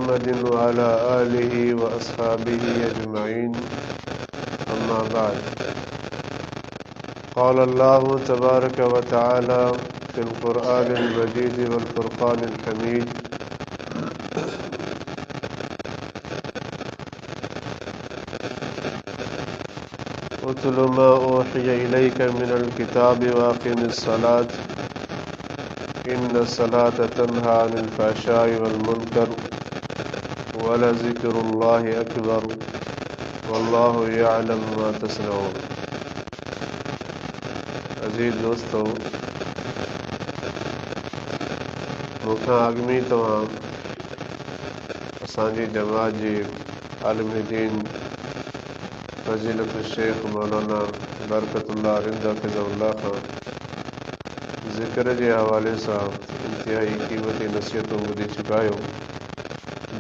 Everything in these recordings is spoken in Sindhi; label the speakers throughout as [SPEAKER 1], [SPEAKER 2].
[SPEAKER 1] محمد وعلى آله وأصحابه أجمعين أما بعد قال الله تبارك وتعالى في القرآن المجيد والفرقان الحميد اتل ما أوحي إليك من الكتاب وأقم الصلاة إن الصلاة تنهى عن الفحشاء والمنكر ولذكر الله أكبر والله يعلم ما تصنعون عزيز دوستو مون کان اڳ ۾ توهان اسان جي جماعت جي عالم دين فضيلة الشيخ مولانا برڪت الله رند حفظه الله کان ذڪر جي حوالي سان انتهائي قيمتي نصيحتون ٻڌي چڪا آهيو.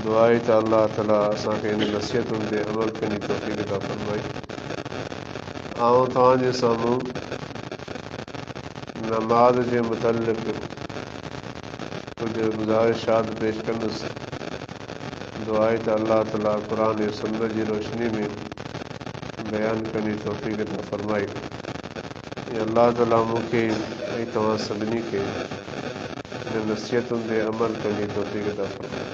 [SPEAKER 1] دعا آهي ته الله تعالي اسان کي انهن نصيحتن تي عمل ڪرڻ جي توفيق عطا فرمائي. آئون توهان جي سامهون نماز جي متعلق ڪجهه گذارشات پيش ڪندس. دعا آهي ته الله تعالي قرآن ۽ سنت جي روشني ۾ بيان ڪرڻ جي توفيق عطا فرمائي ۽ الله تعالي مون کي ۽ توهان سڀني کي انهن نصيحتن تي عمل ڪرڻ جي توفيق عطا فرمائي.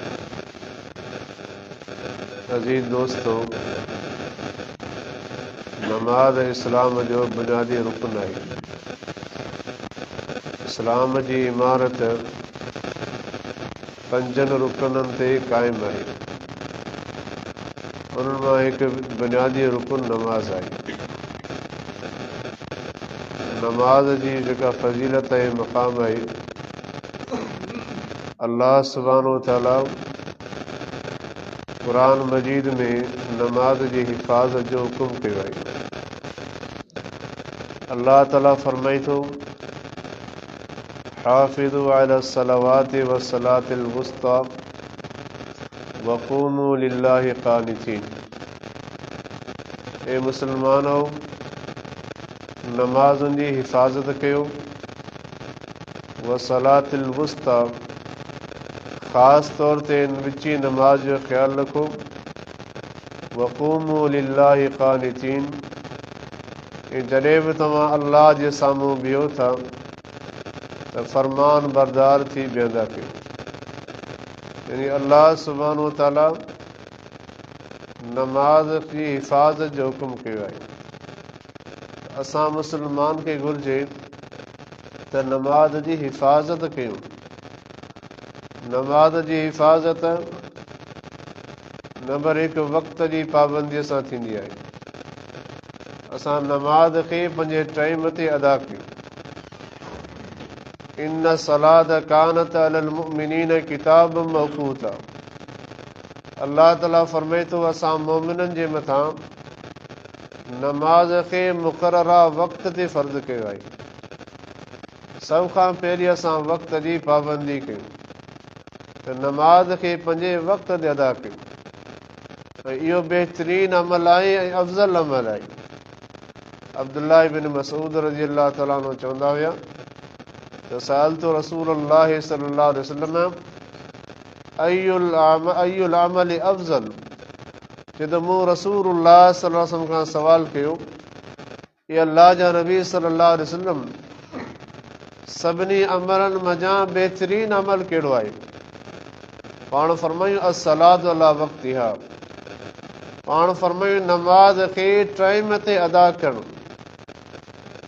[SPEAKER 1] عزيز دوستو! نماز اسلام جو بنيادي رڪن آهي. اسلام جي عمارت پنجن رڪنن تي قائم آهي. انهن مان هڪ بنيادي رڪن نماز آهي. نماز جي جيڪا فضيلت ۽ مقام آهي، الله سبحانه وتعاليٰ قرآن مجيد ۾ نماز جي حفاظت جو حڪم ڪيو آهي. الله تعاليٰ فرمائي ٿو. حافظوا علي الصلوات والصلاة الوسطي وقوموا لله قانتين اي مسلمانؤ! نمازن جي حفاظت ڪيو، والصلاة الوسطي خاص طور تي وچين نماز جو خيال رکو، وقوموا لله قانتين ۽ جڏهن به توهان الله جي سامهون بيهو ٿا ته فرمان بردار ٿي بيهندا ڪيو. يعني الله سبحانه وتعاليٰ نماز جي حفاظت جو حڪم ڪيو آهي ته اسان مسلمان کي گهرجي ته نماز جي حفاظت ڪيون. نماز جي حفاظت نمبر هڪ وقت جي پابنديء سان ٿيندي آهي. اسان نماز کي پنهنجي ٽائيم تي ادا ڪيون. ان الصلاة ڪانت علي المؤمنين ڪتابا موقوتا الله تعالي فرمائي ٿو اسان مؤمنن جي مٿان نماز کي مقرره وقت تي فرض ڪيو آهي. سڀ کان پهرين اسان وقت جي پابندي ڪيون ته نماز کي پنهنجي وقت تي ادا ڪيون ۽ اهو بهترين عمل آهي ۽ افضل عمل آهي. عبدالله بن مسعود رضي الله تعالٰي عنه چوندا هيا ته سألت رسول الله صلي الله عليه وسلم اي العمل افضل چي ته مون رسول الله صلي الله عليه وسلم کان سوال ڪيو اي الله جا نبي صلّي الله عليه وسلّم! سڀني عملن منجهان بهترين عمل ڪهڙو آهي؟ پاڻ فرمايون، الصّلوة علي وقتها پاڻ فرمايون، نماز کي ٽائيم تي ادا ڪرڻ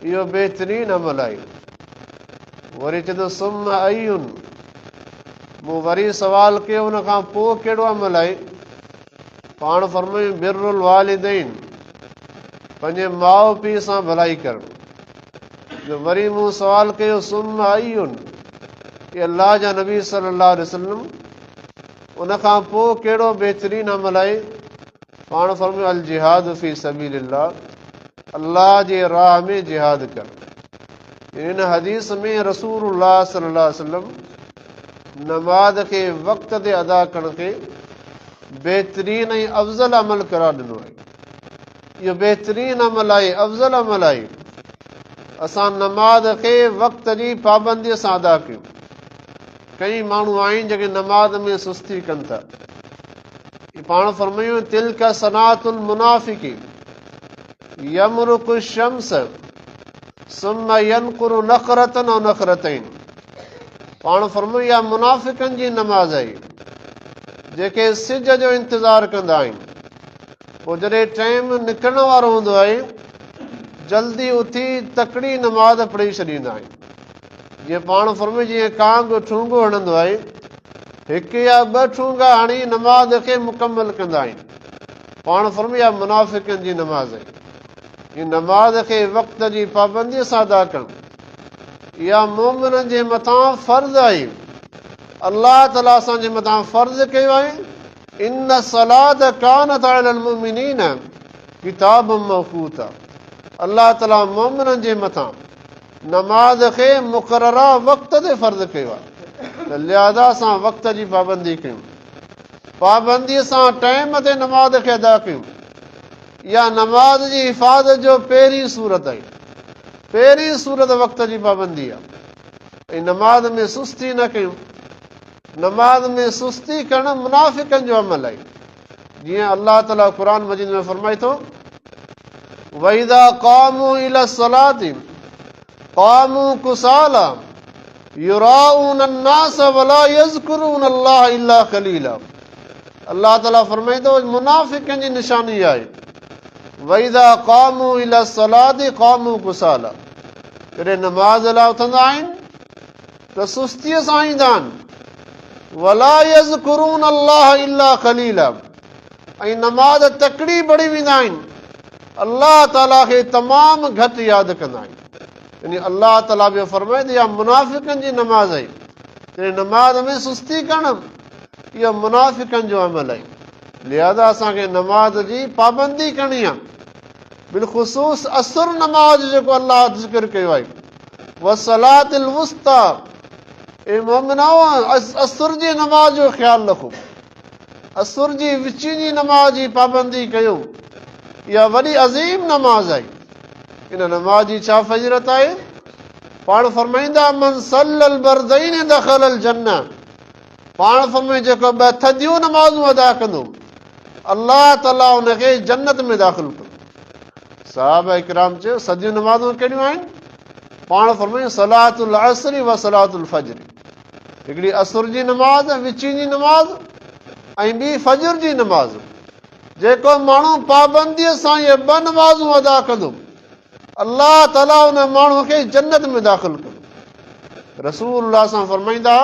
[SPEAKER 1] اهو بهترين عمل آهي. وري چئي ٿو، ثم اي مون وري سوال ڪيو، ان کان پوء ڪهڙو عمل آهي؟ پاڻ فرمايون، بر الوالدين، پنهنجي ماء پيء سان ڀلائي ڪرڻ. جو وري مون سوال ڪيو، ثم اي، اي الله جا نبي صلي الله عليه وسلم، ان کان پوء ڪهڙو بهترين عمل آهي؟ پاڻ فرمايو، الجهاد في سبيل الله، الله جي راهه ۾ جهاد ڪرڻ. يعني ان حديث ۾ رسول الله صلي الله عليه وسلم نماز کي وقت تي ادا ڪرڻ کي بهترين ۽ افضل عمل قرار ڏنو آهي. اهو بهترين عمل آهي، افضل عمل آهي. اسان نماز کي وقت جي پابنديء سان ادا ڪيون. ڪئين ماڻهو آهن جيڪي نماز ۾ سستي ڪن ٿا. پاڻ فرمايو تلڪ صنعت المنافق يمرق الشمس ثم ينقر نقرة او نقرتين. پاڻ فرمايو اها منافقن جي نماز آهي جيڪي سج جو انتظار ڪندا آهن، پوء جڏهن ٽائيم نڪرڻ وارو هوندو آهي جلدي اٿي تڪڙي نماز پڙهي ڇڏيندا آهن. جيئن پاڻ فرمايو جيئن ڪانگ ٺونگو هڻندو آهي، هڪ يا ٻه ٺونگا هڻي نماز کي مڪمل ڪندا آهن. پاڻ فرمايو اها منافقن جي نماز آهي. هي نماز کي وقت جي پابنديء سان ادا ڪرڻ اها مؤمنن جي مٿان فرض آهي. الله تعالي اسان جي مٿان فرض ڪيو آهي، ان الصلاة ڪانت علي المؤمنين ڪتابا موقوتا. الله تعالي مؤمنن جي مٿان نماز کي مقرره وقت تي فرض ڪيو آهي ته لهذا اسان وقت جي پابندي ڪيون، پابندي سان ٽائيم تي نماز کي ادا ڪيون. اها نماز جي حفاظت جو پهرين صورت آهي. پهرين صورت وقت جي پابندي آهي ۽ نماز ۾ سستي نه ڪيون. نماز ۾ سستي ڪرڻ منافقن جو عمل آهي. جيئن الله تعالي قرآن مجيد ۾ فرمائي ٿو وَإِذَا قَامُوا إِلَى الصَّلَاةِ قَامُوا كُسَالَى يُرَاءُونَ النَّاسَ وَلَا يَذْكُرُونَ اللَّهَ إِلَّا قَلِيلًا. الله تعالي فرمائي ٿو منافقن جي نشاني آهي وَإِذَا قَامُوا إِلَى الصَّلَاةِ قَامُوا كُسَالَى، جڏهن نماز لاء اٿندا آهن ته سستيء سان ايندا آهن، ولا يذڪرون الله الا قليلا، ۽ نماز تڪڙي پڙهي ويندا آهن، الله تعالي کي تمام گهٽ ياد ڪندا آهن. يعني الله تعالي به فرمائي ته اها منافقن جي نماز آهي، يعني نماز ۾ سستي ڪرڻ اهو منافقن جو عمل آهي. لهذا اسان کي نماز جي پابندي ڪرڻي آهي، بالخصوص عصر نماز جيڪو الله ذڪر ڪيو آهي، والصلاة الوسطيٰ، اي مؤمنؤ عصر جي نماز جو خيال رکو، عصر جي وچين جي نماز جي پابندي ڪيو، اها وڏي عظيم نماز آهي. ان نماز جي ڇا فضيلت آهي؟ پاڻ فرمائيندا من صلي البردين دخل الجنة، پاڻ فرمائي جيڪو ٻه ٿڌيون نمازون ادا ڪندو الله تعالي ان کي جنت ۾ داخل ڪندو. صحابه ڪرام چيو سڌيون نمازون ڪهڙيون آهن؟ پاڻ فرمايو صلاة العصر و صلاة الفجر، هڪڙي عصر جي نماز ۽ وچين جي نماز ۽ ٻي فجر جي نماز. جيڪو ماڻهو پابنديء سان اهي ٻه نمازون ادا ڪندو الله تعالي ان ماڻهو کي جنت ۾ داخل ڪندو. رسول الله سان فرمائيندا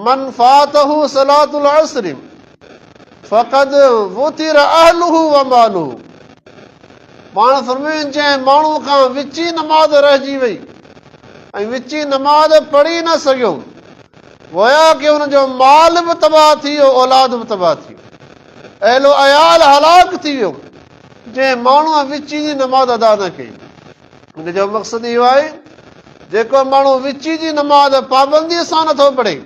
[SPEAKER 1] من فاته صلاة العصر فقد وتر اهله وماله. پاڻ فرمايو جنهن ماڻهو کان وچين نماز رهجي وئي ۽ وچين نماز پڙهي نه سگهيو، گويا ڪه ان جو مال به تباهه ٿي ويو، اولاد به تباهه ٿي ويو، اهل و عيال هلاڪ ٿي ويو، جنهن ماڻهوء وچين جي نماز ادا نه ڪئي. ان جو مقصد اهو آهي جيڪو ماڻهو وچين جي نماز پابنديء سان نٿو پڙهي،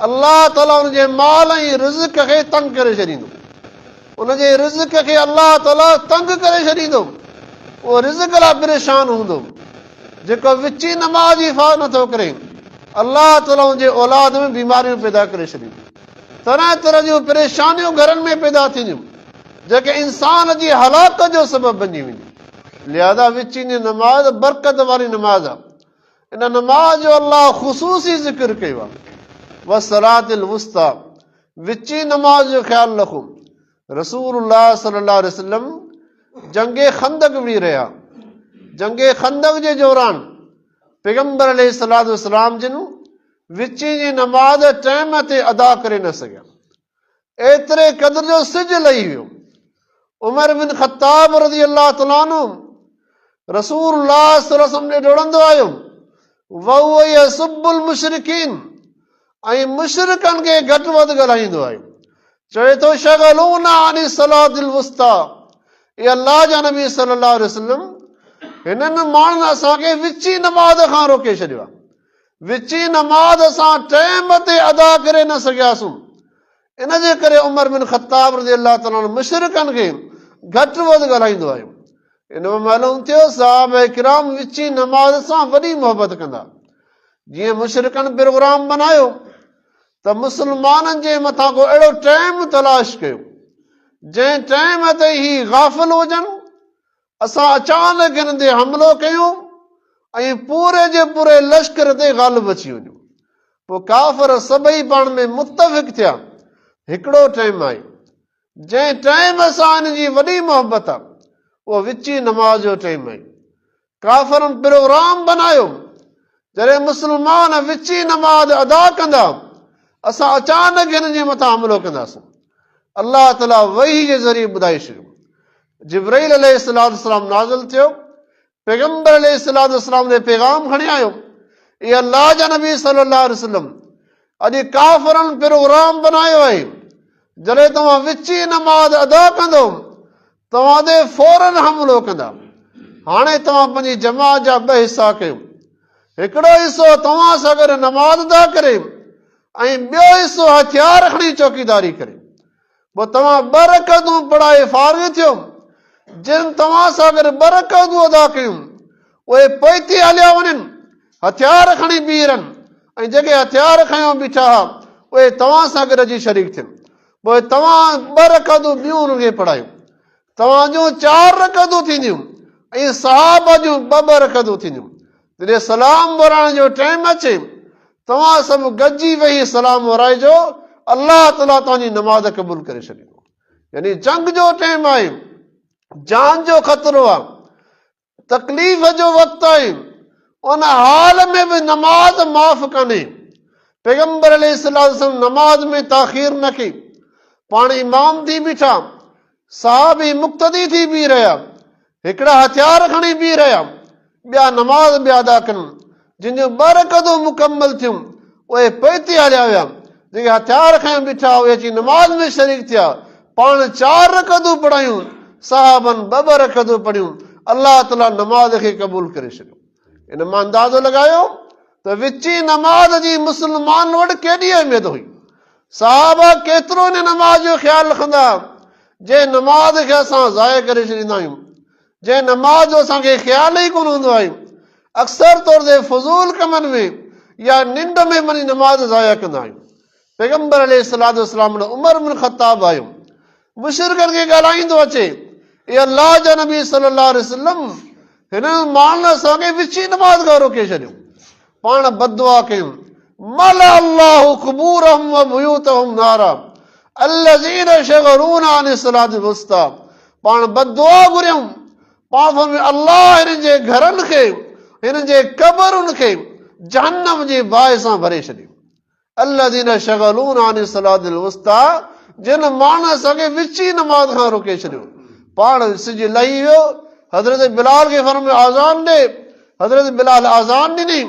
[SPEAKER 1] الله تعاليٰ ان جي مال ۽ رزق کي تنگ ڪري ڇڏيندو. ان جي رزق کي الله تعاليٰ تنگ ڪري ڇڏيندو. اهو رزق لاء پريشان هوندو. جيڪو وچين نماز جي حفاظت نٿو ڪري، الله تعاليٰ ان جي اولاد ۾ بيماريون پيدا ڪري ڇڏيندو. طرح طرح جون پريشانيون گهرن ۾ پيدا ٿينديون، جيڪي انسان جي هلاڪت جو سبب بنجي وينديون. لهذا وچين جي نماز برڪت واري نماز آهي. ان نماز جو الله خصوصي ذڪر ڪيو آهي. والصلاة الوسطيٰ، وچين نماز جو خيال رکو. رسول الله صلي الله عليه وسلم جنگ خندق وڙهي رهيا. جنگ خندق جي دوران پيغمبر عليه الصلوة والسلام جن وچين جي نماز ٽائيم تي ادا ڪري نه سگهيا. ايتري قدر جو سج لهي ويو. عمر بن خطاب رضي الله تعالٰي عنه رسول الله صلي الله عليه وسلم ڏي ڊوڙندو آيو، وهو يسب المشرڪين، ۽ مشرڪن کي گهٽ وڌ ڳالهائيندو آيو. چوي ٿو شغلونا عن الصلاة الوسطيٰ، اي الله جا نبي صلي الله عليه وسلم هنن ماڻهن اسان کي وچين نماز کان روڪي ڇڏيو آهي. وچين نماز اسان ٽائيم تي ادا ڪري نه سگهياسون. ان جي ڪري عمر بن خطاب رضي الله تعالٰي عنه مشرڪن کي گهٽ وڌ ڳالهائيندو آيو. ان مان معلوم ٿيو صحابه ڪرام وچين نماز سان وڏي محبت ڪندا. جيئن مشرڪن پروگرام بنايو. ته مسلمانن جي مٿان ڪو اهڙو ٽائيم تلاش ڪيو جنهن ٽائيم تي هي غافل هجن، اسان اچانڪ هنن تي حملو ڪيون ۽ پوري جي پوري لشڪر تي غالب اچي وڃون. پوء ڪافر سڀئي پاڻ ۾ متفق ٿيا، هڪڙو ٽائيم آهي جنهن ٽائيم سان هن جي وڏي محبت آهي، اهو وچين نماز جو ٽائيم آهي. ڪافرن پروگرام بنايو، جڏهن مسلمان وچين نماز ادا ڪندا، اسان اچانڪ هنن جي مٿان حملو ڪنداسون. الله تعاليٰ وحي جي ذريعي ٻڌائي ڇڏيو. جبرائيل عليه السلام نازل ٿيو، پيغمبر عليه الصلوة والسلام ڏي پيغام کڻي آيو، اي الله جا نبي صلي الله عليه وسلم، اڄ ڪافرن پروگرام بنايو آهي، جڏهن توهان وچين نماز ادا ڪندو، توهان تي فوراً حملو ڪندا. هاڻي توهان پنهنجي جماعت جا ٻه حصا ڪيو، هڪڙو حصو توهان سان گڏ نماز ادا ڪري ۽ ٻيو حصو هٿيار کڻي چوڪيداري ڪري. پوء توهان ٻه رڪعتون پڙهائي فارغ ٿيو، جن توهان سان گڏ ٻه رڪعتون ادا ڪيون، اهي پوئتي هليا وڃن، هٿيار کڻي بيهي رهن ۽ جيڪي هٿيار کنيو بيٺا ها، اهي توهان سان گڏ اچي شريڪ ٿين. پوء توهان ٻه رڪعتون ٻيون انهن کي پڙهايو. توهان جون چار رڪعتون ٿينديون ۽ صحابه جون ٻه ٻه رڪعتون ٿينديون. جڏهن سلام ورائڻ جو ٽائيم اچي، توهان سڀ گڏجي ويهي سلام ورائجو، الله تعاليٰ توهان جي نماز قبول ڪري ڇڏيندو. يعني جنگ جو ٽائيم آهي، جان جو خطرو آهي، تڪليف جو وقت آهي، ان حال ۾ به نماز معاف ڪانهي. پيغمبر عليه السلام نماز ۾ تاخير نه ڪئي، پاڻ امام ٿي بيٺا، صحابي مقتدي ٿي بيهي رهيا، هڪڙا هٿيار کڻي بيهي رهيا، ٻيا نماز پيا ادا ڪن، جن جون ٻه رڪعتون مڪمل ٿيون، اهي پوئتي هليا ويا، جيڪي هٿيار کنيو بيٺا اهي اچي نماز ۾ شريڪ ٿيا، پاڻ چار رڪعتون پڙهايون، صحابن ٻه ٻه رڪعتون پڙهيون، الله تعاليٰ نماز کي قبول ڪري ڇڏيو. ان مان اندازو لڳايو ته وچين نماز جي مسلمان وٽ ڪيڏي اهميت هئي. صحابه ڪيترو ان نماز جو خيال رکندا هئا، جنهن نماز کي اسان ضايع ڪري ڇڏيندا آهيون، جنهن نماز جو اسان کي خيال ئي ڪونه هوندو آهي. اڪثر طور تي فضول ڪمن ۾ يا ننڊ ۾ وڃي نماز ضايع ڪندا آهيون. پيغمبر عليه الصلوة والسلام وٽ عمر بن خطاب آيو، مشرڪن کي ڳالهائيندو اچي، اي الله جا نبي صلي الله عليه وسلم، هنن ماڻهن اسان کي وچين نماز کان روڪي ڇڏيو. پاڻ بددعا ڪيون، ملأ الله قبورهم وبيوتهم نارا الذين شغلونا عن الصلاة الوسطى. پاڻ بددعا گهريون، پاڻ فرمايو، الله هنن جي گهرن کي، هنن جي قبرن کي جهنم جي باهه سان ڀري ڇڏيو. الذين شغلونا عن الصلاة الوسطيٰ جن ماڻهن اسان کي وچين نماز کان روڪي ڇڏيو. پاڻ سج لهي ويو، حضرت بلال کي فرمايو آذان ڏي، حضرت بلال آذان ڏني،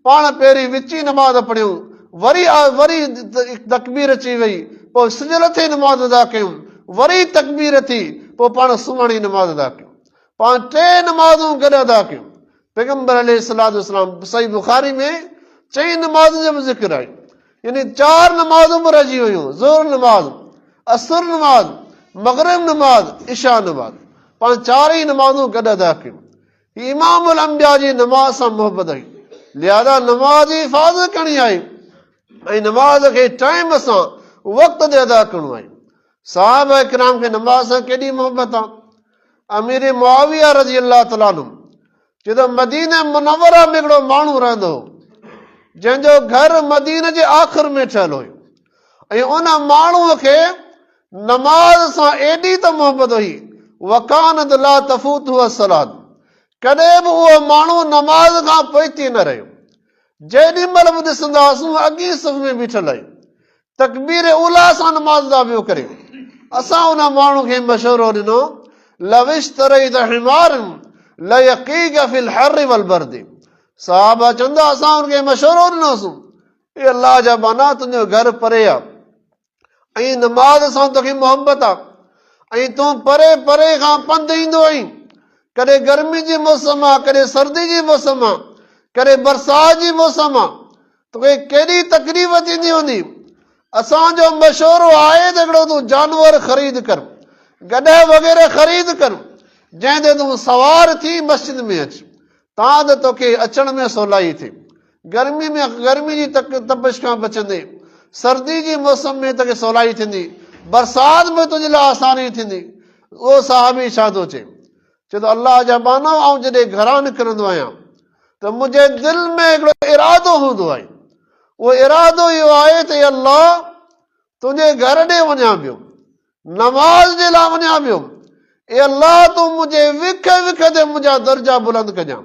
[SPEAKER 1] پاڻ پهرين وچين نماز پڙهيون، وري وري تڪبير اچي وئي، پوء سج لٿي نماز ادا ڪيون، وري تڪبير ٿي، پوء پاڻ سمهڻي نماز ادا ڪيون. پاڻ ٽي نمازون گڏ ادا ڪيون. پيغمبر عليه الصلوة والسلام صحيح بخاري ۾ چئن نمازن جو به ذڪر آهي، يعني چار نمازون به رهجي ويون، ظهر نماز، عصر نماز، مغرب نماز، عشاء نماز، پاڻ چار ئي نمازون گڏ ادا ڪيون. هي امام الانبياء جي نماز سان محبت هئي، لهذا نماز جي حفاظت ڪرڻي آهي ۽ نماز کي ٽائيم سان وقت تي ادا ڪرڻو آهي. صحابه ڪرام کي نماز سان ڪيڏي محبت آ. امير معاويه رضي الله تعالٰي عنه چي ته مدينه منوره ۾ هڪڙو ماڻهو رهندو هو جنهن جو گهر مدينه جي آخر ۾ ٺهيل هيو ۽ ان ماڻهوء کي نماز سان ايڏي ته محبت هئي، وڪانت لا تفوته الصلاة، ڪڏهن به اهو ماڻهو نماز کان پوئتي نه رهيو. جيڏي مهل به ڏسندا هئاسون اڳئين صف ۾ بيٺل آهي. تڪبير اوليٰ سان نماز ادا پيو ڪري. اسان ان ماڻهو کي مشورو ڏنو، لو اشتريت حمارا ليقيک في الحر والبرد. صحابه چون ٿا اسان ان کي مشورو ڏنوسون، اي الله جا ٻانها تنهنجو گهر پري آ ۽ نماز سان توکي محبت آ ۽ تون پري پري کان پنڌ ايندو آهين، ڪڏهن گرمي جي موسم آ، ڪڏهن سردي جي موسم آ، ڪڏهن برسات جي موسم آ، توکي ڪيڏي تڪليف ٿيندي هوندي. اسان جو مشورو آهي ته هڪڙو تون جانور خريد ڪر، گڏهه وغيره خريد ڪر، جنهن تي تون سوار ٿي مسجد ۾ اچ، تان ته توکي اچڻ ۾ سولائي ٿئي. گرمي ۾ گرمي جي تپش کان بچندين، سردي جي موسم ۾ توکي سولائي ٿيندي، برسات ۾ تنهنجي لاء آساني ٿيندي. اهو صحابي ڇا ٿو چئي؟ چئي ٿو الله جا ٻانها آئون جڏهن گهران نڪرندو آهيان ته منهنجي دل ۾ هڪڙو ارادو هوندو آهي، اهو ارادو اهو آهي ته اي الله تنهنجي گهر ڏي وڃان پيو، نماز جي لاء وڃان پيو، اي الله تون منهنجي وک وک تي منهنجا درجا بلند ڪجان،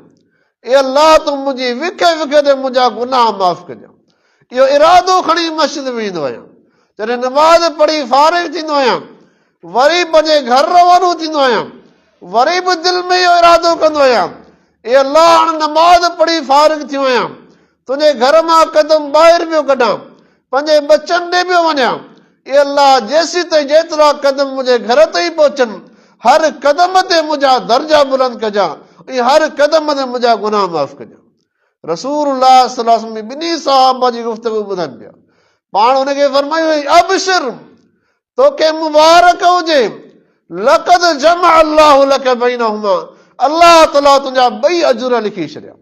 [SPEAKER 1] اي الله تون منهنجي وک وک تي منهنجا گناهه معاف ڪجان. اهو ارادو کڻي مسجد ۾ ايندو آهيان. جڏهن نماز پڙهي فارغ ٿيندو آهيان، وري پنهنجي گهر روانو ٿيندو آهيان، وري به دل ۾ اهو ارادو ڪندو آهيان، اي الله هاڻ نماز پڙهي فارغ ٿيو آهيان، تنهنجي گهر مان قدم ٻاهر پيو ڪڍان، پنهنجي ٻچن ڏي پيو وڃان، اي الله جيسيتائين جيترا قدم منهنجي گهر تائين پهچن، هر قدم تي منهنجا درجا بلند ڪجان ۽ هر قدم تي منهنجا گناهه معاف ڪجان. رسول الله صلي الله عليه وسلم ٻنهي صحابه جي گفتگو ٻڌن پيا. پاڻ ان کي فرمايو ابشر توکي مبارڪ هجي، لقد جمع الله لک بينهما، الله تعالي تنهنجا ٻئي اجر لکي ڇڏيا.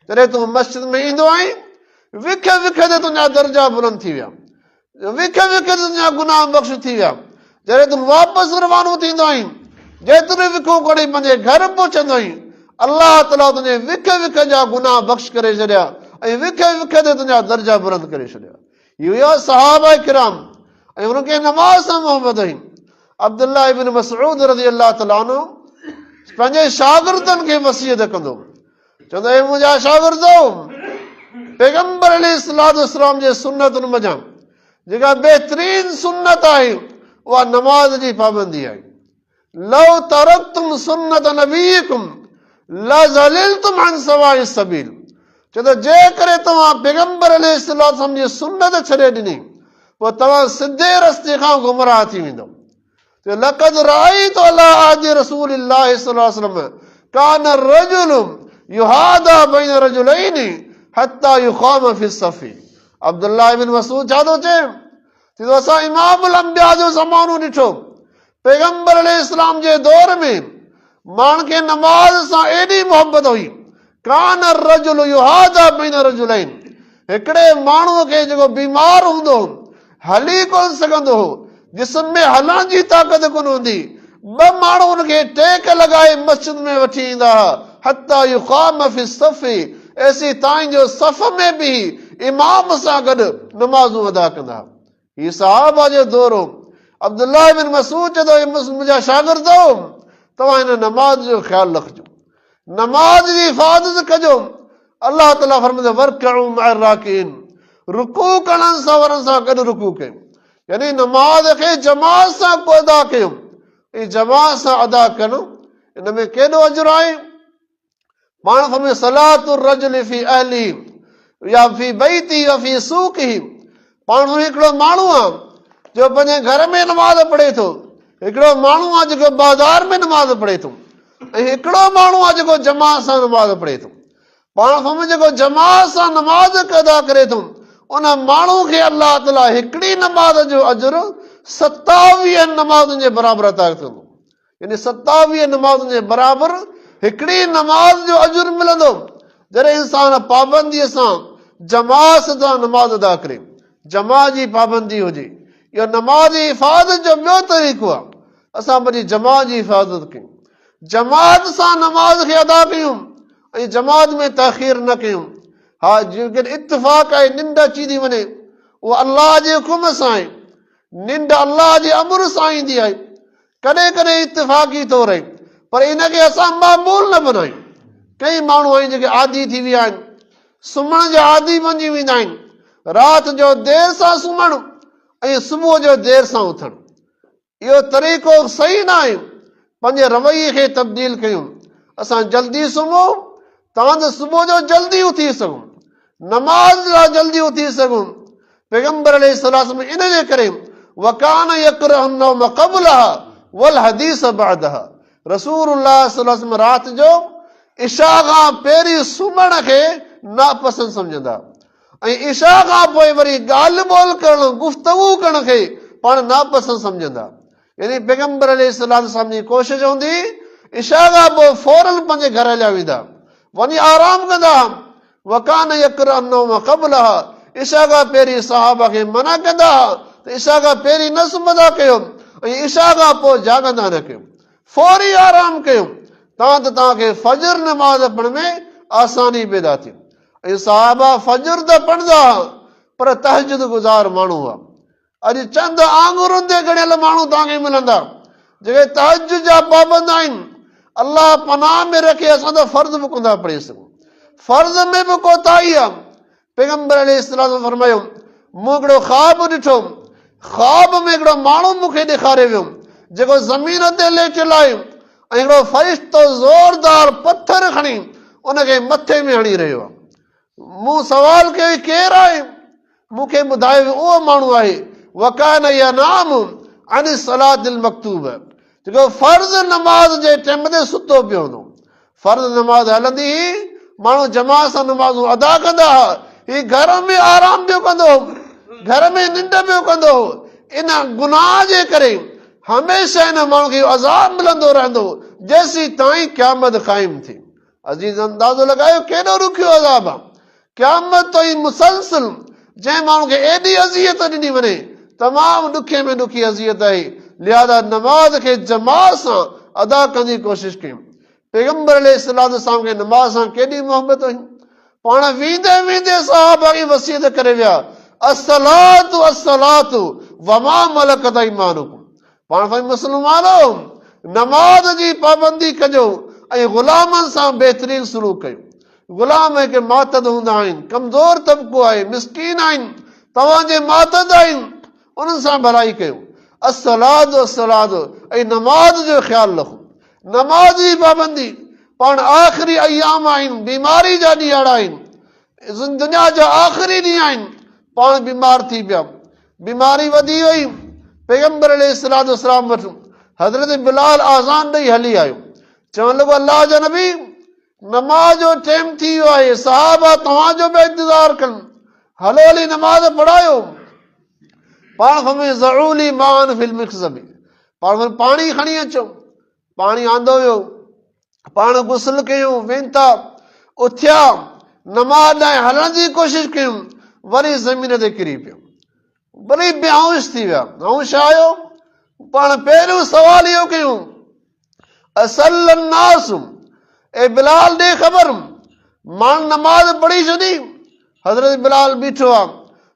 [SPEAKER 1] جڏهن تون مسجد ۾ ايندو آهين، وک وک تي تنهنجا درجا بلند ٿي ويا، وک وک تي تنهنجا گناهه بخش ٿي ويا. جڏهن تون واپس روانو ٿيندو آهين، جيتريون وکون کڻي پنهنجي گهر پهچندو آهين، الله تعالي تنهنجي وک وک جا گناهه بخش ڪري ڇڏيا ۽ وک وک تي تنهنجا درجا بلند ڪري ڇڏيا. هي هيا صحابه ڪرام ۽ انهن کي نماز سان محبت هئي. عبدالله ابن مسعود رضي الله تعالٰي عنه پنهنجي شاگردن کي وصيت ڪندو چوندو اي منهنجا شاگردو پيغمبر عليه الصلوة والسلام جي سنتن منجهان جيڪا بهترين سنت آهي اها نماز جي پابندي آهي. لو ترڪتم سنت نبيڪم لضللتم عن سواء السبيل چئي ٿو جيڪڏهن توهان پيغمبر عليه الصلوة والسلام جي سنت ڇڏي ڏني پوء توهان سڌي رستي کان گمراهه ٿي ويندؤ. چئي لقد رأيت على عهد رسول الله صلي الله عليه وسلم كان الرجل يهادى بين رجلين حتى يقام في الصف. عبدالله بن مسعود ڇا ٿو چئي؟ چي ٿو اسان امام الانبياء جو زمانو ڏٺو، پيغمبر عليه السلام جي دور ۾ ماڻهن کي نماز سان ايڏي محبت هئي، ڪان الرجل يهادى بين رجلين، هڪڙي ماڻهوء کي جيڪو بيمار هوندو هو، هلي ڪونه سگهندو هو، جسم ۾ هلڻ جي طاقت ڪونه هوندي، ٻه ماڻهو ان کي ٽيڪ لڳائي مسجد ۾ وٺي ايندا ها، حتي يقام في الصف، ايسيتائين جو صف ۾ بيهي امام سان گڏ نمازون ادا ڪندا ها. هي صحابه جو دور هو. عبدالله بن مسعود چوندو هو، اي منهنجا شاگردؤ! توهان هن نماز جو خيال رکجو. نماز جي حفاظت ڪجو. الله تعاليٰ فرمائي ٿو، وارڪعوا مع الراڪعين، رڪوع ڪرڻ سان وارن سان گڏ رڪوع ڪيو. يعني نماز کي جماعت سان ادا ڪيو. ۽ جماعت سان ادا ڪرڻ ان ۾ ڪيڏو اجر آهي. پاڻ فرمايو صلاة الرجل في اهله يا في بيته يا في سوقه، پاڻ فرمايو هڪڙو ماڻهو آ جو پنهنجي گهر ۾ نماز پڙهي ٿو، هڪڙو ماڻهو آ جيڪو بازار ۾ نماز پڙهي ٿو ۽ هڪڙو ماڻهو آ جيڪو جماعت سان نماز پڙهي ٿو. پاڻ فرمايو جيڪو جماعت سان نماز ادا ڪري ٿو ان ماڻهو کي الله تعالي هڪڙي نماز جو اجر 27 نمازن جي برابر عطا ڪندو. يعني 27 نمازن جي برابر هڪڙي نماز جو اجر ملندو. جڏهن انسان پابنديء سان جماعت سان نماز ادا ڪري، جماعت جي پابندي هجي، اهو نماز جي حفاظت جو ٻيو طريقو آهي. اسان پنهنجي جماعت جي حفاظت ڪيون، جماعت سان نماز کي ادا ڪيون ۽ جماعت ۾ تاخير نه ڪيون. ها جيڪڏهن اتفاق آهي ننڊ اچي ٿي وڃي، اهو الله جي حڪم سان آهي، ننڊ الله جي امر سان ايندي آهي، ڪڏهن ڪڏهن اتفاقي طور آهي، پر ان کي اسان معمول نه بنايون. ڪئي ماڻهو آهن جيڪي عادي ٿي ويا آهن، سمهڻ جا عادي بنجي ويندا آهن، رات جو دير سان سمهڻ ۽ صبح جو دير سان اٿڻ، اهو طريقو صحيح نه آهي. پنهنجي رويي کي تبديل ڪيون، اسان جلدي سمهون تان ته صبح جو جلدي اٿي سگهون، نماز لاء جلدي اٿي سگهون. پيغمبر عليه الصلوة والسلام ان جي ڪري وڪان يڪره النوم قبلها والحديث بعدها، رسول الله صلي الله عليه وسلم رات جو عشاء کان پهرين سمهڻ کي ناپسند سمجهندا ۽ عشاء کان پوء وري ڳالهه ٻولهه ڪرڻ، گفتگو ڪرڻ کي پاڻ ناپسند سمجهندا. يعني پيغمبر عليه الصلوة والسلام جي ڪوشش هوندي عشاء کان پوء فوراً پنهنجي گهر هليا ويندا، وڃي آرام ڪندا. وڪان يڪره النوم قبلها، عشاء کان پهرين صحابه کي منع ڪندا ها ته عشاء کان پهرين نه سمهندا ڪيو ۽ عشاء کان پوء جاڳندا نه ڪيو. فوري آرام ڪيو تان ته توهان کي فجر نماز پڙهڻ ۾ آساني پيدا ٿئي. ۽ صحابه فجر ته پڙهندا ها پر تهجد گذار ماڻهو هئا. اڄ چند آڱرين تي ڳڻيل ماڻهو توهان کي ملندا جيڪي تهجد جا پابند آهن. الله پناهه ۾ رکي اسان ته فرض به ڪونه ٿا پڙهي سگهون. فرض ۾ به ڪوتاهي آهي. پيغمبر عليه السلام فرمايو، مون هڪڙو خواب ڏٺو، خواب ۾ هڪڙو ماڻهو مون کي ڏيکاريو ويو جيڪو زمين تي ليٽيل آهي ۽ هڪڙو فرشتو زوردار پٿر کڻي ان کي مٿي ۾ هڻي رهيو آهي. مون سوال ڪيو هي ڪير آهي؟ مون کي ٻڌايو ويو اهو ماڻهو آهي وڪان ينام عن الصلاة المڪتوبه جيڪو فرض نماز جي ٽيم تي ستو پيو هوندو. فرض نماز هلندي هئي، ماڻهو جماعت سان نمازون ادا ڪندا هئا، هي گهر ۾ آرام پيو ڪندو هو، گهر ۾ ننڊ پيو ڪندو هو. ان گناهه جي ڪري هميشه ان ماڻهو کي اهو عذاب ملندو رهندو جيسين تائين قيامت قائم ٿئي. عزيز اندازو لڳايو ڪيڏو ڏکيو عذاب آ. قيامت تائين مسلسل جنهن ماڻهو کي ايڏي اذيت ڏني وڃي تمام ڏکي ۾ ڏکي اذيت آهي. لهذا نماز کي جماعت سان ادا ڪرڻ جي ڪوشش ڪيون. پيغمبر عليه الصلوة والسلام کي نماز سان ڪيڏي محبت هئي. پاڻ ويندي ويندي صحابه کي وصيت ڪري ويا، الصلوة الصلوة وما ملڪت ايمانڪم. پاڻ فرمايو مسلمانو! نماز جي پابندي ڪجو ۽ غلامن سان بهترين سلوڪ ڪيو. غلام هڪ ماتحت هوندا آهن، ڪمزور طبقو آهي، مسڪين آهن، توهان جي ماتحت آهن، انهن سان ڀلائي ڪيو. الصلوة الصلوة ۽ نماز جو خيال رکو. نماز جي پابندي پاڻ آخري ايام آهن، بيماري جا ڏيهاڙا آهن، دنيا جا آخري ڏينهن آهن، پاڻ بيمار ٿي پيا. بيماري وڌي وئي، پيغمبر عليه الصلوة والسلام وٽ حضرت بلال آذان ڏئي هلي آيو، چوڻ لڳو الله جا نبي نماز جو ٽيم ٿي ويو آهي، صحابه توهان جو پيا انتظار ڪن، هلو هلي نماز پڙهايو. پاڻ فرمايو ضعوا لي ماء في المخزب، پاڻ فرمايو پاڻي کڻي اچو، پاڻي آندو ويو، پاڻ غسل ڪيون، وينتا، اٿيا، نماز ڏانهن هلڻ جي ڪوشش ڪيون، وري زمين تي ڪري پيو، وري بيهوش ٿي ويا، هوش آيو، پاڻ پهريون سوال اهو ڪيون، اصل الناس، اي بلال ڏي خبر، ماڻهن نماز پڙهي ڇڏي؟ حضرت بلال بيٺو آ،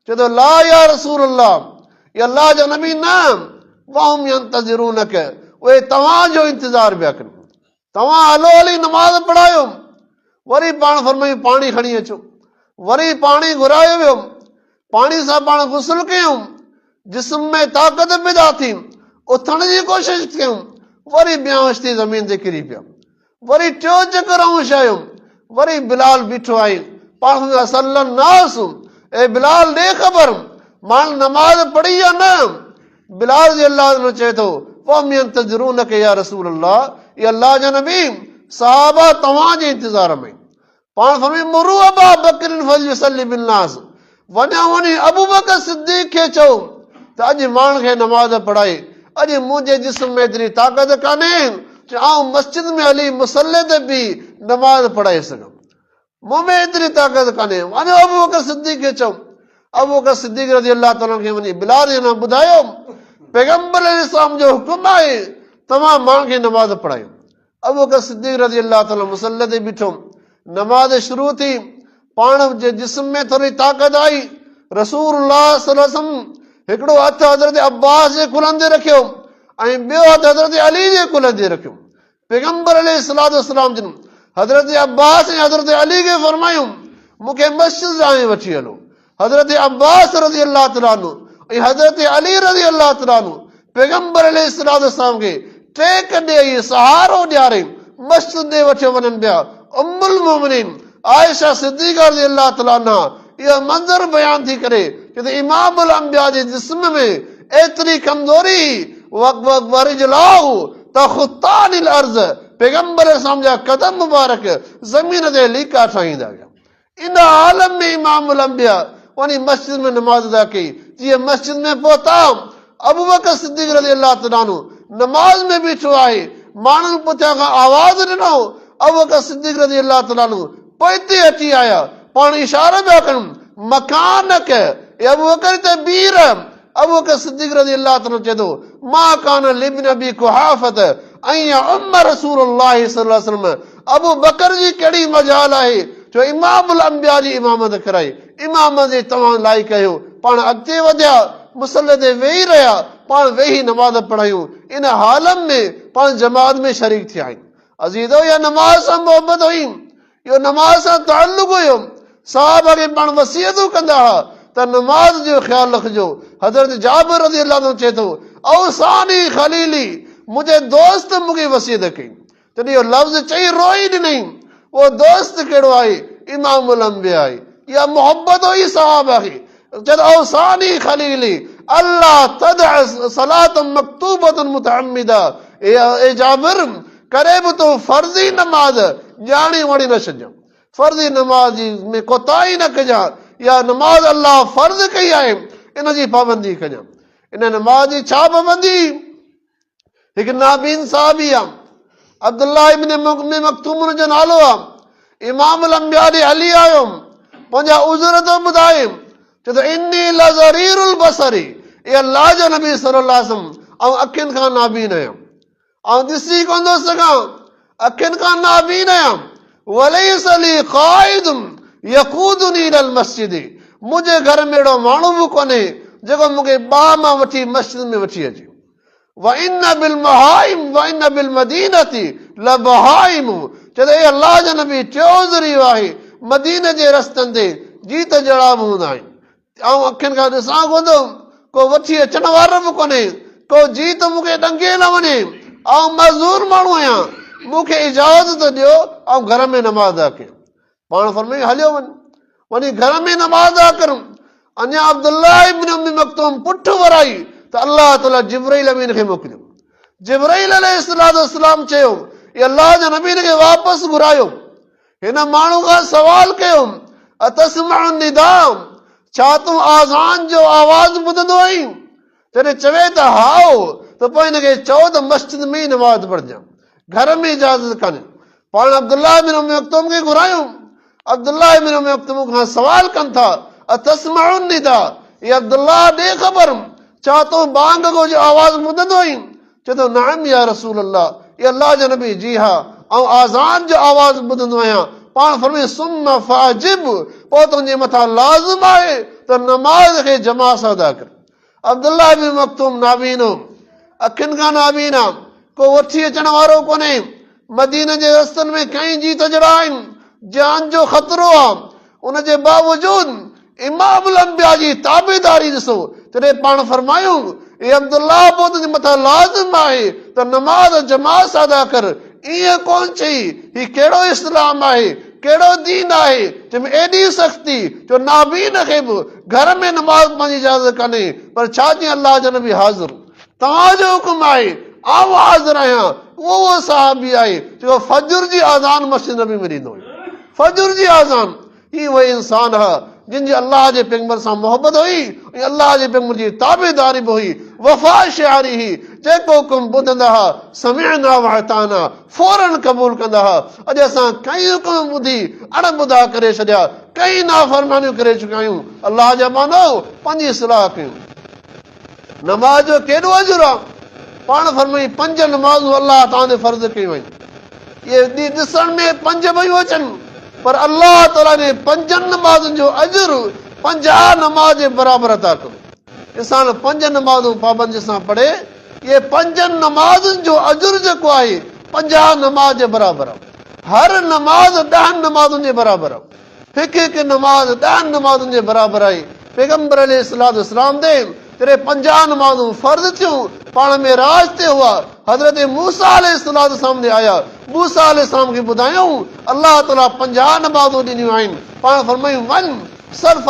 [SPEAKER 1] چئي ٿو لا يا رسول الله، اي الله جا نبي نه، وهم ينتظرونک، اهي توهان جو انتظار پيا ڪن، توهان هلو هلي نماز پڙهايو. وري پاڻ فرمايو پاڻي کڻي اچو، وري پاڻي گهرايو ويو، پاڻي سان پاڻ غسل ڪيائون، جسم ۾ طاقت پيدا ٿي، اٿڻ جي ڪوشش ڪيائون، وري بيهوش ٿي زمين تي ڪري پيا. وري ٽيون چڪر هوش آيو، وري بلال بيٺو آهي، پاڻ فرمايو اصل الناس، اي بلال ڏي خبر، ماڻهن نماز پڙهي يا نه؟ بلال رضي الله عنه چئي ٿو، وهم ينتظرونک يا رسول الله، اي الله جا نبي، صحابه توهان جي انتظار ۾. پاڻ فرمايو، مروا ابا بڪر فليصلي بالناس، وڃو وڃي ابوبڪر صديق کي چئو ته اڄ ماڻهن کي نماز پڙهائي، اڄ منهنجي جسم ۾ ايتري طاقت ڪانهي جو آئون مسجد ۾ هلي مصلي تي بيهي نماز پڙهائي سگهان، مون ۾ ايتري طاقت ڪانهي، وڃو ابوبڪر صديق کي چئو. ابوبڪر صديق رضي الله تعالٰي عنه کي وڃي بلال جي نام ٻڌايو، پيغمبر عليه السلام جو حڪم آهي توهان ماڻهن کي نماز پڙهايو. ابوبڪر صديق رضي الله تعالٰي عنه مصلي تي بيٺو، نماز شروع ٿي، پاڻ جي جسم ۾ ٿوري طاقت آئي، رسول الله صلي الله عليه وسلم هڪڙو هٿ حضرت عباس جي ڪلهن تي رکيو ۽ ٻيو هٿ حضرت علي جي ڪلهن تي رکيو. پيغمبر عليه الصلوة والسلام جن حضرت عباس ۽ حضرت علي کي فرمايو، مون کي مسجد ڏانهن وٺي هلو. حضرت عباس رضي الله تعالٰي عنه ۽ حضرت علي رضي الله تعالٰي عنه پيغمبر عليه الصلوة والسلام کي ٽيڪ ڏيئي سهارو ڏياري مسجد ڏي وٺيو وڃن پيا. ام المومنين عائشه صديقه رضي الله تعالٰي عنها اهو منظر بيان ٿي ڪري چي ته امام الانبياء جي جسم ۾ ايتري ڪمزوري هئي ورجلاه تخطان الارض پيغمبر اسلام جا قدم مبارڪ زمين تي ليڪا ٺاهيندا ويا. ان عالم ۾ امام الانبياء وڃي مسجد ۾ نماز ادا ڪئي. جيئن مسجد ۾ پهتا، ابوبڪر صديق رضي الله تعالٰي عنه نماز ۾ بيٺو آهي، ماڻهن پٺيان کان آواز ڏنو، ابوبڪر صديق رضي الله تعالٰي عنه پوئتي هٽي آيا، پاڻ اشارو پيا ڪن مڪانک، اي ابوبڪر هتي بيهه رهه. ابوبڪر صديق رضي الله تعالٰي عنه چئي ٿو، ما ڪان لابن ابي قحافة ان يعم رسول الله صلي الله عليه وسلم، ابوبڪر جي ڪهڙي مجال آهي جو امام الانبياء جي امامت ڪرائي، امامت جي توهان لائق آهيو. پاڻ اڳتي وڌيا، مصلي تي ويهي رهيا، پاڻ ويهي نماز پڙهايون، ان حالم ۾ پاڻ جماعت ۾ شريڪ ٿيا آهن. عزيزو! اها نماز سان محبت هئي، اهو نماز سان تعلق هيو. صحابه کي پاڻ وصيتون ڪندا هئا ته نماز جو خيال رکجو. حضرت جابر رضي الله عنه چئي ٿو، اوصاني خليلي، منهنجي دوست مون کي وصيت ڪئي. تڏهن اهو لفظ چئي روئي ڏنائين. اهو دوست ڪهڙو آهي؟ امام الانبياء آهي. اها محبت هئي صحابه کي. چئي ٿو، اوصاني خليلي الا تدع صلاة مڪتوبة متعمدا، اي جابر! ڪڏهن به تون فرضي نماز ڄاڻي واڻي نه ڇڏجان. فرضي نماز جي ۾ ڪوتاهي نه ڪجان. اها نماز الله فرض ڪئي آهي، ان جي پابندي ڪجان. ان نماز جي ڇا پابندي؟ هڪ نابين صحابي آ، عبدالله ابن ام مڪتوم ان جو نالو آ، امام الانبياء ڏي هلي آيو، پنهنجا عذر ٿو ٻڌائي، چئي ٿو اني لضرير البصر، اي الله جا نبي صلي الله عليه وسلم، آئون اکين کان نابين آهيان، آئون ڏسي ڪونه ٿو سگهان، اکين کان نابين آهيان، وليس لي قائد يقودني الي المسجد، منهنجي گهر ۾ اهڙو ماڻهو به ڪونهي جيڪو مون کي ٻانهن مان وٺي مسجد ۾ وٺي اچي. وان بالمهائم وان بالمدينه لبهائم، چئي ٿو اي الله جا نبي ٽيون ذريعو آهي مديني جي رستن تي جيت جهڙا به هوندا آهن، آئون اکين کان ڏسان ڪونه ٿو، ڪو وٺي اچڻ وارو به ڪونهي، ڪو جيت مون کي ڏنگي نه وڃي، آئون معذور ماڻهو آهيان، مون کي اجازت ڏيو آئون گهر ۾ نماز ادا ڪيان. پاڻ فرمايائين هليو وڃ، وڃي گهر ۾ نماز ادا ڪر. اڃا عبدالله ابن ام مڪتوم پٺ ورائي ته الله تعاليٰ جبرئيل امين کي موڪليو. جبرئيل عليه السلام چيو اي الله جا نبي هن کي واپس گهرايو. هن ماڻهو کان سوال ڪيو اتسمع النداء، ڇا تون آذان جو آواز ٻڌندو آهين؟ جڏهن چوي ته هائو ته پوء هن کي چئو ته مسجد ۾ ئي نماز پڙهجان، گهر ۾ اجازت ڪانهي. پاڻ عبدالله بن ام مڪتوم کي گهرايو. عبدالله بن ام مڪتوم کان سوال ڪن ٿا، اتسمع النداء، اي عبدالله ڏي خبر، ڇا تون بانگ جو آواز ٻڌندو آهين؟ چئي ٿو، نعم يا رسول الله، اي الله جا نبي، جي ها، آئون آذان جو آواز ٻڌندو آهيان. پاڻ فرمايائين، ثم فاجب، پوء تنهنجي مٿان لازم آهي ته نماز کي جماعت سان ادا ڪر. عبدالله بن مڪتوم نابين هو، اکين کان نابين آ، ڪو وٺي اچڻ وارو ڪونهي، مديني جي رستن ۾ ڪئين جيت جڙا آهن، جان جو خطرو آ، ان جي باوجود امام الانبياء جي تابعداري ڏسو، تڏهن پاڻ فرمايو، اي عبدالله پوء تنهنجي مٿان لازم آهي ته نماز جماعت سان ادا ڪر، ائين ڪونه چئي، هي ڪهڙو اسلام آهي، ڪهڙو دين آهي، جنهن ۾ ايڏي سختي جو نابين کي به گهر ۾ نماز پڙهڻ جي اجازت ڪانهي، پر ڇا جيئن الله جا نبي حاضر، توهان جو حڪم آهي، آئون حاضر آهيان، اهو اهو صحابي آهي جيڪو فجر جي اذان مسجد نبي ۾ ڏيندو هيو، فجر جي اذان، هي اهي انسان ها جن جي الله جي پيغمبر سان محبت هئي ۽ الله جي پيغمبر جي تابعداري به هئي، وفا شعاري هئي، جيڪو حڪم ٻڌندا ها سمعنا واطعنا فوراً قبول ڪندا ها، اڄ اسان ڪئين حڪم ٻڌي اڻ ٻڌا ڪري ڇڏيا، ڪئين نافرمانيون ڪري چڪا آهيون، الله جا ٻانهو پنهنجي اصلاح ڪيون. نماز جو ڪيڏو اجر آ؟ پاڻ فرمائين پنج نمازون الله توهان تي فرض ڪيون آهن. اهي ڏسڻ ۾ پنج پيون اچن پر الله تعاليٰ انهن پنجن نمازن جو اجر 50 نماز جي برابر عطا ڪندو. انسان پنج نمازون پابندي سان پڙهي اهي پنجن نمازن جو اجر جيڪو آهي 50 نماز جي برابر آهي. هر نماز ڏهن نمازن جي برابر آهي. هڪ هڪ نماز ڏهن نمازن جي برابر آهي. پيغمبر عليه الصلوة والسلام تي جڏهن 50 نمازون فرض ٿيون، پاڻ معراج تي هئا، حضرت موسيٰ عليه الصلوة والسلام ڏي آيا، موسيٰ عليه السلام کي ٻڌايائون، الله تعاليٰ 50 نمازون ڏنيون آهن، پاڻ فرمايائون، وڃ صرف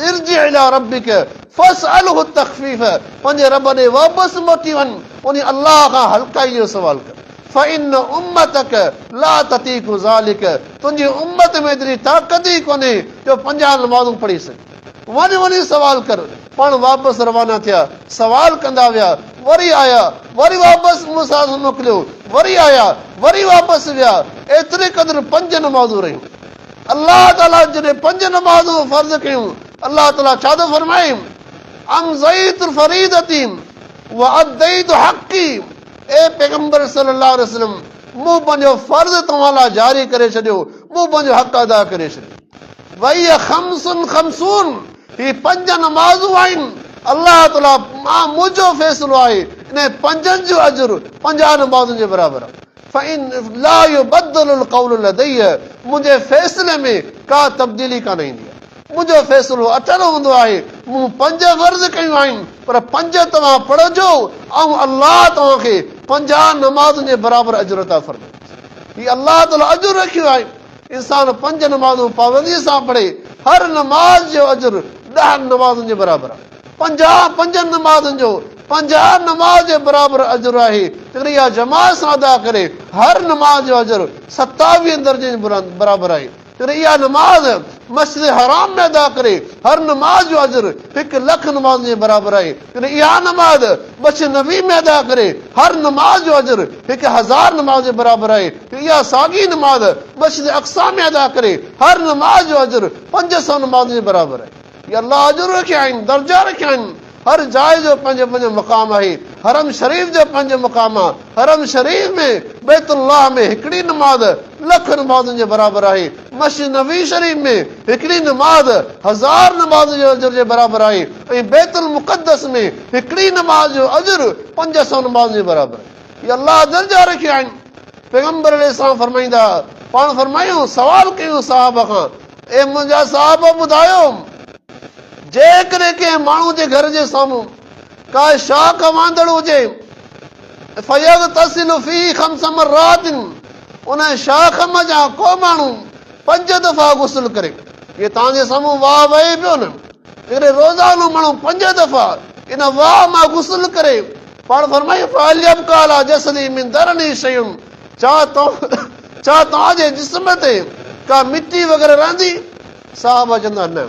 [SPEAKER 1] ارجع الي ربک فاسأله التخفيف، پنهنجي رب ڏي واپس موٽي وڃ، انهي الله کان هلڪائي جو سوال ڪر. فإن امتک لا تطيق ذلک، تنهنجي امت ۾ ايتري طاقت ئي ڪونهي جو 50 نمازون پڙهي سگهي. وڃ وڃي سوال ڪر. پاڻ واپس روانا ٿيا، سوال ڪندا ويا، وري آيا، وري واپس موسيٰ سان موڪليو، وري آيا، وري واپس ويا، ايتري قدر پنج نمازون رهيون. الله تعاليٰ جڏهن پنج نمازون فرض ڪيون، الله تعاليٰ ڇا ٿو فرمائي؟ امضيت فريضتي واديت حقي، اي پيغمبر صلي الله عليه وسلم مون پنهنجو فرض توهان لاء جاري ڪري ڇڏيو، مون پنهنجو حق ادا ڪري ڇڏيو. وهي خمس خمسون، هي پنج نمازون آهن، الله تعاليٰ مان منهنجو فيصلو آهي انهن پنجن جو اجر 50 نمازن جي برابر آهي. فان لا يبدل القول لدي، منهنجي فيصلي ۾ ڪا تبديلي ڪانه ايندي آهي. منهنجو فيصلو اٽل هوندو آهي، مون پنج فرض ڪيون آهن، پر پنج توهان پڙهجو، آئون الله توهان کي 50 نمازن جي برابر اجر عطا فرمائيندس. هي الله تعاليٰ اجر رکيو آهي. انسان پنج نمازون پابنديء سان پڙهي، هر نماز جو اجر 10 نمازن جي برابر آهي. 50 پنجن نمازن جو 50 نماز جي برابر اجر آهي، تنهنڪري اها جماعت سان ادا ڪري، هر نماز جو اجر 27 درجن جي برابر آهي. جڏهن اها نماز مسجد حرام ۾ ادا ڪري هر نماز جو اجر هڪ لک نمازن جي برابر آهي. جڏهن اها نماز مسجد نبوي ۾ ادا ڪري هر نماز جو اجر 1000 نماز جي برابر آهي. جڏهن اها ساڳي نماز مسجد اقصيٰ ۾ ادا ڪري هر نماز جو اجر 500 نمازن جي برابر آهي. هي الله اجر رکيا آهن، درجا رکيا آهن. هر جاء جو پنهنجو پنهنجو مقام آهي. حرم شريف جو پنهنجو مقام آهي. حرم شريف ۾ بيت الله ۾ هڪڙي نماز لک نمازن جي برابر آهي. مسجد نبوي شريف ۾ هڪڙي نماز هزار نمازن جي اجر جي برابر آهي ۽ بيت المقدس ۾ هڪڙي نماز جو اجر 500 نمازن جي برابر آهي. هي الله درجا رکيا آهن. پيغمبر عليه السلام فرمائيندا، پاڻ فرمايو، سوال ڪيو صحابه کان، اي منهنجا صحابه ٻڌايو! جيڪڏهن ڪنهن ماڻهو جي گهر جي سامهون ڪا شاخ وهندڙ هجي، فيغتسل فيه خمس مرات، ان شاخ منجهان ڪو ماڻهو پنج دفعا غسل ڪري، جيئن توهان جي سامهون واهه وهي پيو نه، جيڪڏهن روزانو ماڻهو پنج دفعا ان واهه مان غسل ڪري، پاڻ فرمايو، فهل يبقي علي جسده من درنه شيء، ڇا توهان جي جسم تي ڪا مٽي وغيره رهندي؟ صحابه چوندا نه.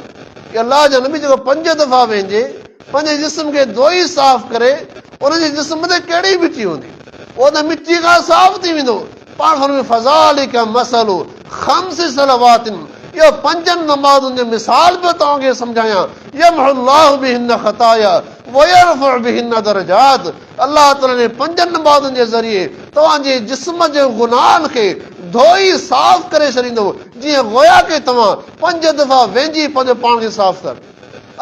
[SPEAKER 1] اي الله جا نبي جيڪو پنج دفعا وهنجي پنهنجي جسم کي ڌوئي صاف ڪري ان جي جسم تي ڪهڙي مٽي هوندي؟ اهو ته مٽي کان صاف ٿي ويندو. پاڻ فرمايو فذلک مثل خمس صلوات، اهو پنجن نمازن جو مثال پيو توهان کي سمجهايان، يمحو الله بهن خطايا ويرفع بهن درجات، الله تعالي انهن پنجن نمازن جي ذريعي توهان جي جسم جي گناهن کي ڌوئي صاف ڪري ڇڏيندو، جيئن گويا ڪي توهان پنج دفعا وهنجي پنهنجو پاڻ کي صاف ٿا ڪيو.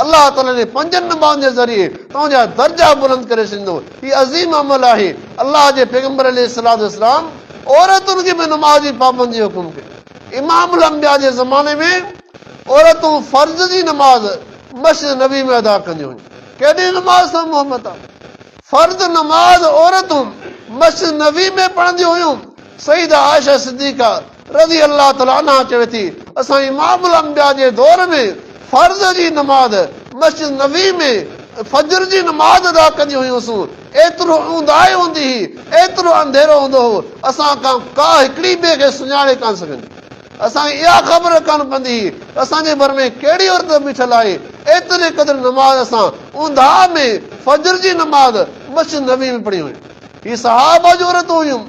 [SPEAKER 1] الله تعالي انهن پنجن نمازن جي ذريعي توهان جا درجا بلند ڪري ڇڏيندو. هي عظيم عمل آهي. الله جي پيغمبر عليه الصلوة والسلام عورتن کي به نماز جي پابندي جو حڪم ڪيو. امام الانبياء جي زماني ۾ عورتون فرض جي نماز مسجد نبوي ۾ ادا ڪنديون هيون. ڪيڏي نماز سان محبت آ. فرض نماز عورتون مسجد نبوي ۾ پڙهنديون هيون. سيده عائشه صديقه رضي الله تعالٰي عنها چوي ٿي، اسان امام الانبياء جي دور ۾ فرض جي نماز مسجد نبوي ۾ فجر جي نماز ادا ڪنديون هيونسون، ايترو اونداهي هوندي هئي، ايترو انڌيرو هوندو هو، اسان کان ڪا هڪڙي ٻئي کي سڃاڻي ڪانه سگهندي هئي. اسان کي اها خبر ڪانه پوندي هئي ته اسان جي ڀر ۾ ڪهڙي عورت بيٺل آهي. ايتري قدر نماز اسان اونداهه ۾ فجر جي نماز مسجد نبوي ۾ پڙهي هئي. هي صحابه جون عورتون هيون.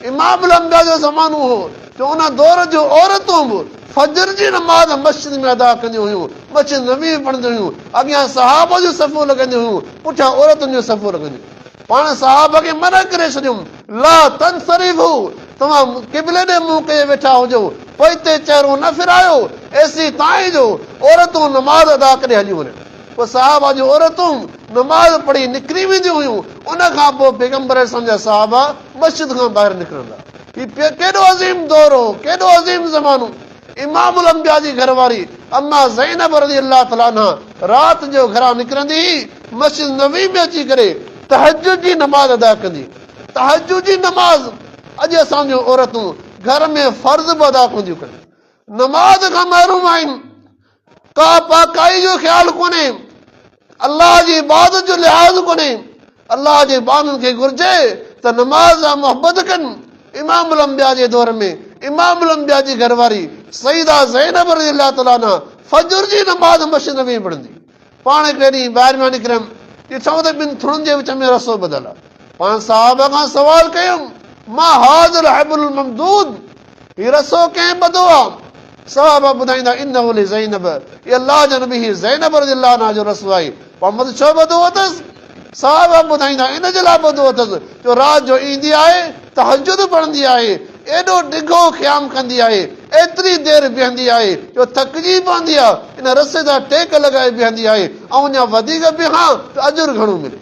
[SPEAKER 1] امام الانبياء جو زمانو هو جو ان دور جون عورتون به فجر جي نماز مسجد ۾ ادا ڪنديون هيون، مسجد نبوي ۾ پڙهنديون هيون. اڳيان صحابه جون صفون لڳنديون هيون، پٺيان عورتن جون صفون لڳنديون هيون. پاڻ صحابه کي منع ڪري ڇڏيم، لا تنصرفو، توهان قبلي ڏي منهن ڪيي ويٺا هجو، پوئتي چهرو نه ڦيرايو، ايسين تائين جو عورتون نماز ادا ڪري هليون وڃن. پوء صحابه جون عورتون نماز پڙهي نڪري وينديون هيون، ان کان پوء پيغمبر اسلام جا صحابه مسجد کان ٻاهر نڪرندا. هي ڪيڏو عظيم دور هو، ڪيڏو عظيم زمانو. امام الانبياء جي گهر واري اما زينب رضي الله تعالٰي عنها رات جو گهران نڪرندي هئي، مسجد نبوي ۾ اچي ڪري تهجد جي نماز ادا ڪندي هئي. تهجد جي نماز اڄ اسان جون عورتون گهر ۾ فرض به ادا ڪونه ٿيون ڪن. نماز کان محروم آهن. ڪا پاڪائي جو خيال ڪونهي، الله جي عبادت جو لحاظ ڪونهي. الله جي ٻانهن کي گهرجي ته نماز سان محبت ڪن. امام الانبياء جي دور ۾ امام الانبياء جي گهر واري سيده زينب رضي الله تعالٰي عنها فجر جي نماز مسجد نبوي ۾ پڙهندي. پاڻ هڪڙي ڏينهن ٻاهر مان نڪريم، ڏٺائون ته ٻن ٿڻن جي وچ ۾ رسو ٻڌل آهي. پاڻ صحابه کان سوال ڪيم، ما هذا الحبل الممدود؟ هي رسو ڪنهن ٻڌو آهي؟ صحابه ٻڌائيندا انه لزينب، اي الله جا نبي هي زينب رضي الله عنها جو رسو آهي. پابند ڇو ٻڌو اٿس؟ صحابه ٻڌائيندا ان جي لاء ٻڌو اٿس جو رات جو ايندي آهي تهجد پڙهندي آهي، ايڏو ڊگهو قيام ڪندي آهي، ايتري دير بيهندي آهي جو ٿڪجي پوندي آهي، ان رسي تان ٽيڪ لڳائي بيهندي آهي، آئون اڃا وڌيڪ بيهان ته اجر گهڻو ملي.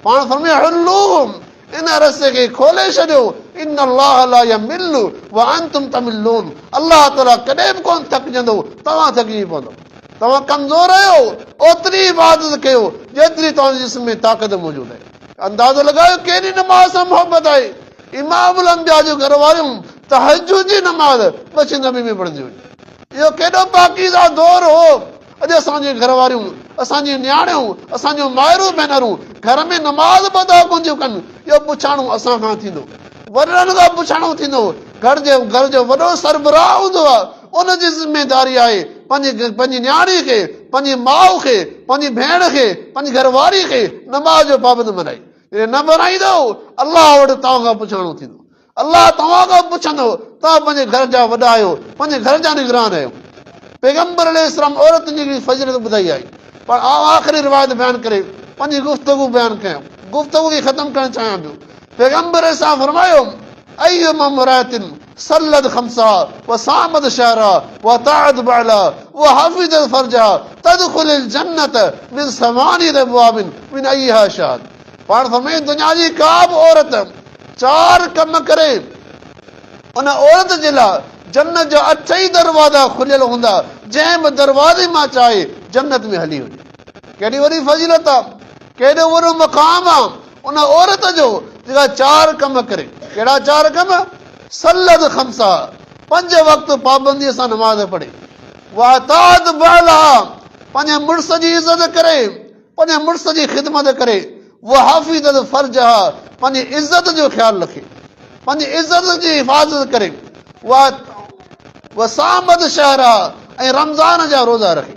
[SPEAKER 1] پاڻ فرمايو حلوهم، ان رسي کي کولي ڇڏيو، ان الله لا يمل وانتم تملون، الله تعاليٰ ڪڏهن به ڪونه ٿڪجندو، توهان ٿڪجي پوندؤ. توهان ڪمزور آهيو، اوتري عبادت ڪيو جيتري توهان جي جسم ۾ طاقت موجود آهي. اندازو لڳايو ڪيڏي نماز سان محبت آهي. امام الانبياء جون گهر واريون تهجد جي نماز مسجد نبوي ۾ پڙهنديون هيون. اهو ڪيڏو پاڪيزه دور هو. اڄ اسان جون گهر واريون، اسان جون نياڻيون، اسان جون مائرون ڀينرون گهر ۾ نماز به ادا ڪونه ٿيون ڪن. اهو پڇاڻو اسان کان ٿيندو. وڏڙن کان پڇاڻو ٿيندو. گهر جي گهر جو وڏو سربراهه هوندو آهي، ان جي ذميداري آهي پنهنجي پنهنجي نياڻي کي، پنهنجي ماء کي، پنهنجي ڀيڻ کي، پنهنجي گهر واري کي نماز جو پابند بنائي. جڏهن نه بنائيندو الله وٽ توهان کان پڇاڻو ٿيندو. الله توهان کان پڇندو، توهان پنهنجي گهر جا وڏا آهيو، پنهنجي گهر جا نگران آهيو. پيغمبر عليه السلام عورتن جي هڪڙي فضيلت ٻڌائي آهي، پر آئون آخري روايت بيان ڪري پنهنجي گفتگو بيان ڪيان، گفتگو کي ختم ڪرڻ چاهيان پيو. پيغمبر عليه السلام فرمايو، ايما امرأة صلت خمسها وصامت شهرها وطاعت بعلها وحفظت فرجها تدخل الجنة من ثمانية ابواب من ايها شاءت. پاڻ فرمايائين دنيا جي ڪا به عورت چار ڪم ڪري ان عورت جي لاء جنت جا اٺ ئي دروازا کليل هوندا جنهن به دروازي مان چاهي جنت ۾ هلي وڃي. ڪيڏي وڏي فضيلت آ، ڪيڏو وڏو مقام آ ان عورت جو جيڪا چار ڪم ڪري. ڪهڙا چار ڪم؟ صلت خمسها، پنج وقت پابندي سان نماز پڙهي، واطاعت بعلها، پنهنجي مڙس جي عزت ڪري، پنهنجي مڙس جي خدمت ڪري، وحفظت فرجها، پنهنجي عزت جو خيال رکي، پنهنجي عزت جي حفاظت ڪري، وصامت شهرها، ۽ رمضان جا روزا رکي.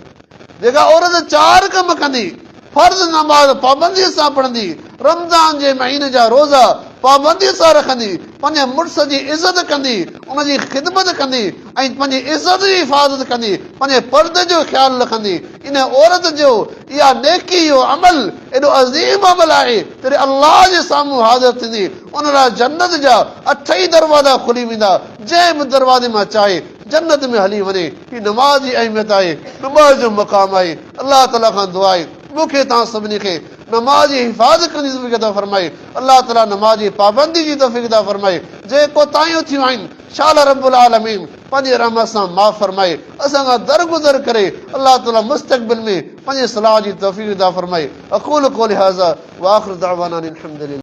[SPEAKER 1] جيڪا عورت چار ڪم ڪندي، فرض نماز پابندي سان پڙهندي، رمضان جي مهيني جا روزا پابندي سان رکندي، پنهنجي مڙس جي عزت ڪندي، ان جي خدمت ڪندي ۽ پنهنجي عزت جي حفاظت ڪندي، پنهنجي پردي جو خيال رکندي، ان عورت جو اها نيڪي، اهو عمل ايڏو عظيم عمل آهي، جڏهن الله جي سامهون حاضر ٿيندي، ان لاء جنت جا اٺئي دروازا کلي ويندا، جنهن به دروازي مان چاهي جنت ۾ هلي وڃي. هي نماز جي اهميت آهي، نماز جو مقام آهي. الله تعاليٰ کان دعا آهي مون کي توهان سڀني کي نماز جي حفاظت ڪرڻ جي توفيق عطا فرمائي. الله تعاليٰ نماز جي پابندي جي توفيق عطا فرمائي. جيڪي ڪوتاهيون ٿيون آهن شال رب العالمين پنهنجي رحمت سان معاف فرمائي، اسان کان درگذر ڪري. الله تعاليٰ مستقبل ۾ پنهنجي صلاح جي توفيق عطا فرمائي. اقول قولي هذا واخر دعوانا ان الحمد لله.